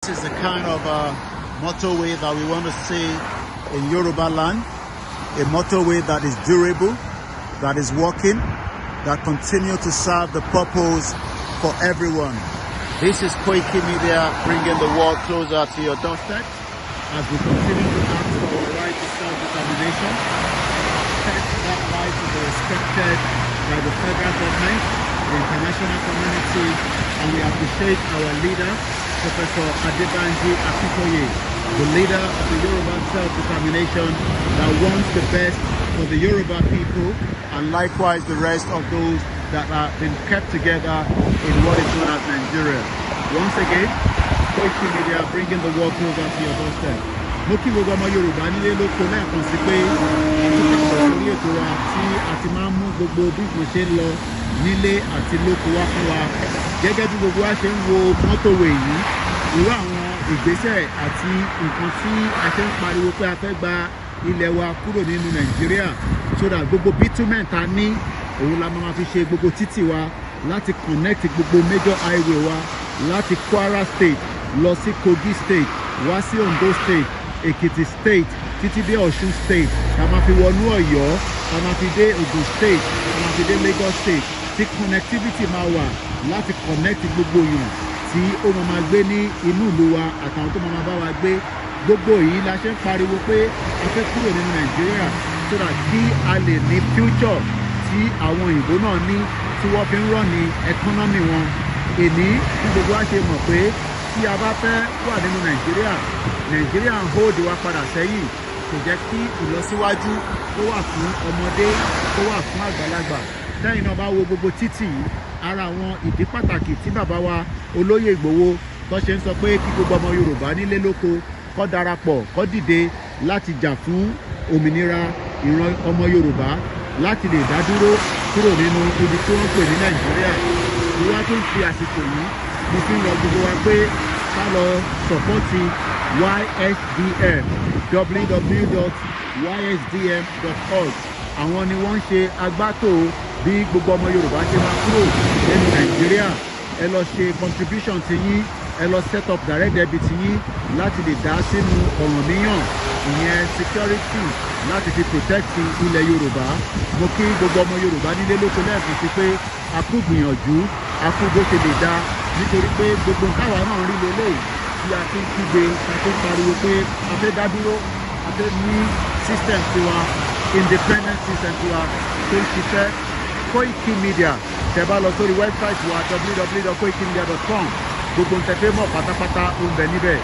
Is the kind of motorway that we want to see in Yoruba land. A motorway that is durable, that is working, that continue to serve the purpose for everyone. This is Koiki Media, bringing the world closer to your doorstep as we continue to ask for our right to self-determination. Expect that right to be respected by the federal government, the international community, and we appreciate our leader, Professor Adebanji Akintoye, the leader of the Yoruba self-determination that wants the best for the Yoruba people and likewise the rest of those that have been kept together in what is known as Nigeria. Once again, Koiki Media, bringing the world closer to your doorstep. Mo kí gbogbo ọmọ Yorùbá nílé lóko lẹ́ẹ̀kan sí pé a tún káàbọ̀ sórí ètò wa tí a ti máa ń mú gbogbo bí nǹkan ṣe ń lọ nílé àti lóko wá fún wa. Gẹ́gẹ́ bí gbogbo wa ṣe ń wo motorway yìí, irú àwọn ìgbésẹ̀ àti nǹkan tí a ṣe ń pariwo pé a fẹ́ gba ilẹ̀ wa kúrò nínú Nàìjíríà, so that gbogbo bitumen ta ní, òun la máa fi ṣe gbogbo títì wa láti connect gbogbo major highway wa láti Kwara State lọ sí Kogi State, wá sí Ondo State, Èkìtì State, títí dé Ọ̀ṣun State, ká máa fi wọnú Ọ̀yọ́, ká máa fi dé Ogun State, ká máa fi dé Lagos State, tí connectivity máa wà láti connect gbogbo èèyàn tí ó máa gbé ní inú ìlú wa àtàwọn tó máa bá wa gbé. Gbogbo yìí la ṣe ń pariwo pé a fẹ́ kúrò nínú Nàìjíríà so that kí a lè ní future tí àwọn òyìnbó náà ní, tí wọ́n fi ń run ní economy wọn. Èní bí gbogbo wa ṣe mọ̀ pé tí a bá fẹ́ wà nínú Nàìjíríà, Nàìjíríà ń hold wa padà sẹ́yìn, kò jẹ́ kí ìlọsíwájú kó wà fún ọmọdé, kó wà fún àgbàlagbà. Tẹ́yìn náà bá wo gbogbo títì yìí, ara àwọn ìdí pàtàkì tí bàbá wa olóyè Ìgbòho tó ṣe ń sọ pé kí gbogbo ọmọ Yorùbá nílé lóko kó darapọ̀, kó dìde láti jà fún òmìnira ìran ọmọ Yorùbá láti lè dá dúró kúrò nínú ibi tí wọ́n ń pè ní Nàìjíríà. Mo wá tún fi àsìkò yìí, mo fi ń rọ gbogbo wa pé ká lọ support YSDM, www.ysdm.org. Àwọn ni wọ́n ń ṣe agbátò bí gbogbo ọmọ Yorùbá ṣe máa kúrò nínú Nàìjíríà. Ẹ lọ ṣe contribution ti yín, ẹ lọ set up direct debit yín láti lè dá sínú ọ̀rànmíyàn, ìyẹn security, láti fi protect ilẹ̀ Yorùbá. Mo kí gbogbo ọmọ Yorùbá nílé lóko lẹ́ẹ̀kan sí pé a kú gbìyànjú, a kú bó ṣe lè dá, nítorí pé gbogbo táwa náà rí lélẹ́yìí tí a fi ń kígbe, a fi ń pariwo pé a fẹ́ dá dúró, a fẹ́ ní system tiwa, independent system tiwa tó ń ṣiṣẹ́. Koiki Media, tẹ́ bá lọ sórí website wa, www.koikimedia.com, gbogbo ń tẹ́ fẹ́ mọ̀ pátápátá ó ń bẹ níbẹ̀.